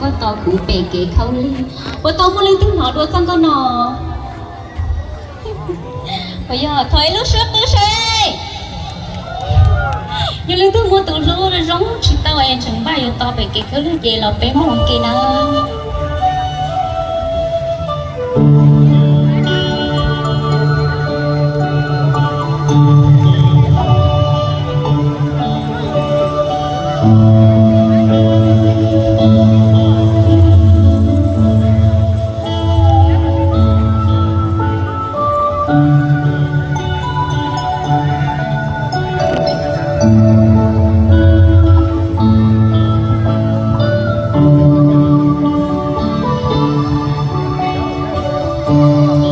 Koj tos kuv pem kev khaub lig. Puas tau muaj leej twg hnov dua txoj nkauj no? Puas yog? Thov ib lub suab qw seb. Yog leej twg muaj tus hlub zoo tsis tau es tseem npaj yuav tos pem kev khaub lig ces los peb mloog ua ke na.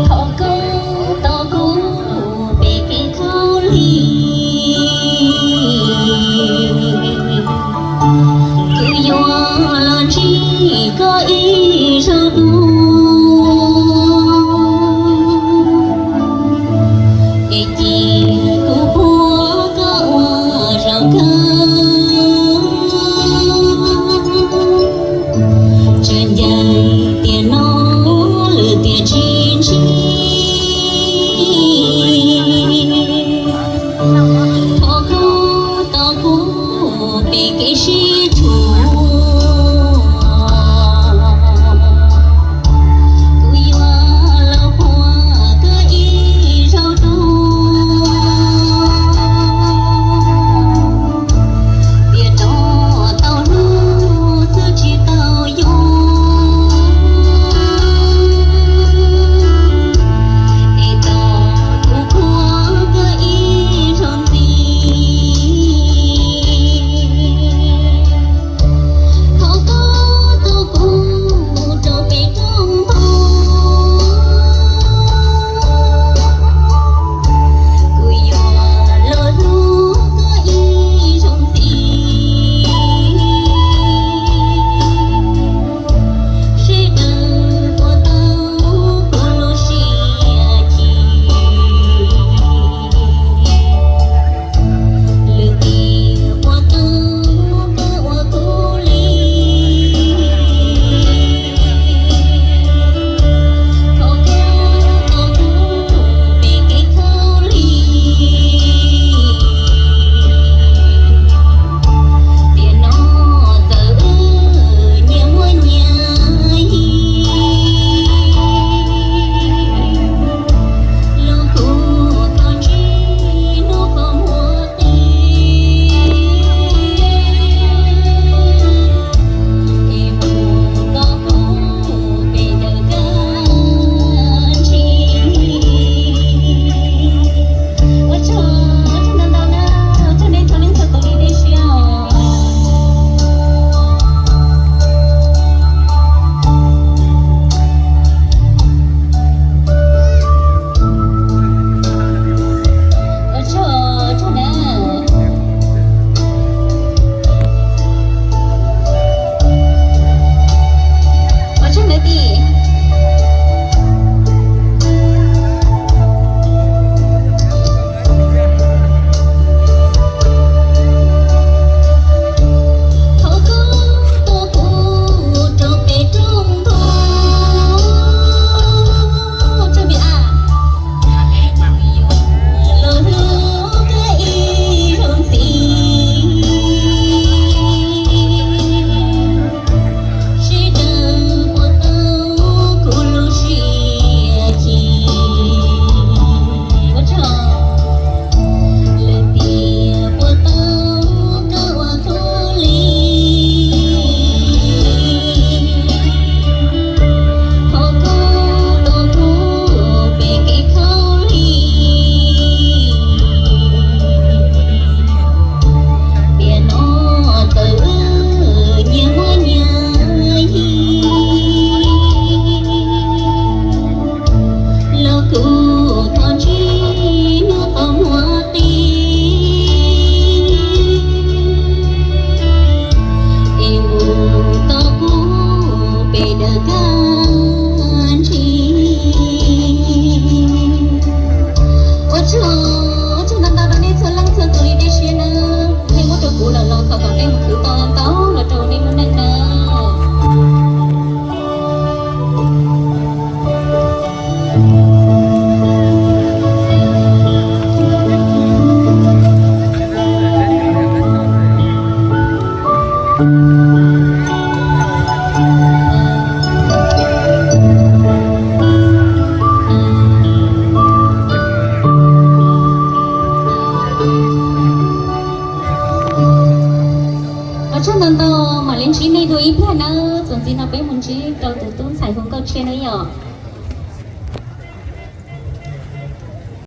Thov koj tos kuv pem kev khaub lig, kuv yuav los ntsib koj ib zaug dua, es cia kuv puag koj ua zaum kawg. Tseem ncaim tiam no lwm tiam tsis ntsib. Thov koj tos kuv pem kev sib tshuam, kuv yuav los puag koj ib zaug dua, tiam no tau hlub xwb tsis tau yog, es tos kuv puag koj ib zaug ntxiv. Thov koj tos kuv rau pem rooj ntug, kuv yuav los hlub koj ib zaug ntxiv. Sawv daws puas tau kuv lub siab ci? Lwm tiam puas tau koj ua kuv li? Thov koj tos kuv pem kev khaub lig, tiam no txawm nyias muaj nyias yig, los kuv thov ntsib hnub qhov muag qis, es mus tos kuv pem dawm kab ntshis. Ua tsaug, ua tsaug ntau ntau na, ua tsaug nej txhua leej txhua tus li dej siab os. Ua tsaug, ua tsaug na. Ua tsaug na tij. Thov koj tos kuv rau pem rooj ntug, los hlub koj ib zaug ntxiv. Sawv daws puas tau kuv lub siab ci? Ua tsaug. Lwm tiam puas tau koj ua kuv li? Thov koj tos kuv pem kev khaub lig, tiam no txawm nyias muaj nyias yig, los kuv thov ntsib hnub qhov muag qis, es mus tos kuv pem dawm kab ntshis. Ua tsaug, ua tsaug ntau ntau rau nej txhua leej txhua tus li dej siab nawb. Nej muab rau kuv lawm los thov kom nej mus khwv tau ntau los rau nej lub neej nawb. Tsaug ntau ntau, mam li ntsib nej dua ib pliag nawb. Txuas ntxiv no peb mus ntsib rau tus tub ntxhais hu nkauj tshiab na yom.